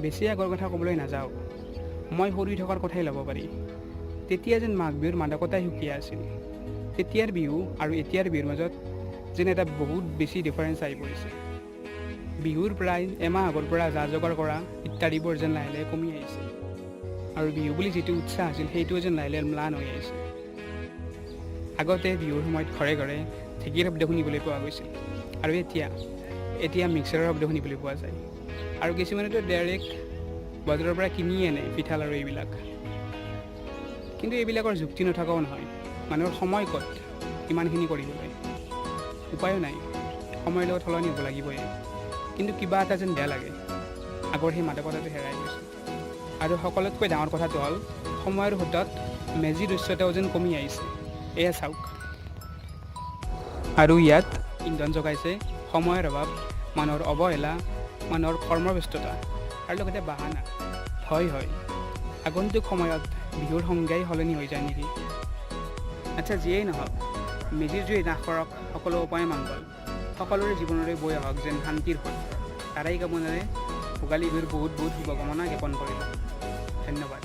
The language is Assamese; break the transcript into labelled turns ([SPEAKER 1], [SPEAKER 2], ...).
[SPEAKER 1] বেছি আগৰ কথা ক'বলৈ নাযাওঁ, মই সৰু থকাৰ কথাই ল'ব পাৰি। তেতিয়া যেন মাঘ বিহুৰ মাদকতাই সুকীয়া আছিল। তেতিয়াৰ বিহু আৰু এতিয়াৰ বিহুৰ মাজত যেন এটা বহুত বেছি ডিফাৰেঞ্চ আহি পৰিছে। বিহুৰ প্ৰায় এমাহ আগৰ পৰা যা যোগাৰ কৰা ইত্যাদিবোৰ যেন লাহে লাহে কমি আহিছে আৰু বিহু বুলি যিটো উৎসাহ আছিল, সেইটোও যেন লাহে লাহে ম্লান হৈ আহিছে। আগতে বিহুৰ সময়ত ঘৰে ঘৰে ঢেঁকীৰ শব্দ শুনিবলৈ পোৱা গৈছিল আৰু এতিয়া এতিয়া মিক্সাৰৰ শব্দ শুনিবলৈ পোৱা যায় আৰু কিছুমানেতো ডাইৰেক্ট বজাৰৰ পৰা কিনি আনে পিঠা লাড়ু এইবিলাক। কিন্তু এইবিলাকৰ যুক্তি নথকাও নহয়। মানুহৰ সময় ক'ত ইমানখিনি কৰিবলৈ? উপায়ো নাই, সময়ৰ লগত সলনি হ'ব লাগিবই। কিন্তু কিবা এটা যেন বেয়া লাগে, আগৰ সেই মাদকতাটো হেৰাই গৈছে। আৰু সকলোতকৈ ডাঙৰ কথাটো হ'ল, সময়ৰ সোঁতত মেজিৰ উচ্চতাও যেন কমি আহিছে। এয়া চাওক। আৰু ইয়াত ইন্ধন যোগাইছে সময়ৰ অভাৱ, মানুহৰ অৱহেলা, মানুহৰ কৰ্মব্যস্ততা আৰু লগতে বাহানা। ভয় হয়, আগন্তুক সময়ত বিহুৰ সংজ্ঞাই সলনি হৈ যায় নেকি? আচ্ছা, যিয়েই নহওক, মেজিৰ জুই নাশ কৰক সকলো উপায় মংগল। সকলোৰে জীৱনলৈ বৈ আহক যেন শান্তিৰ সোঁত। তাৰেই কামনাৰে ভোগালী বিহুৰ বহুত বহুত শুভকামনা জ্ঞাপন কৰিলোঁ। ধন্যবাদ।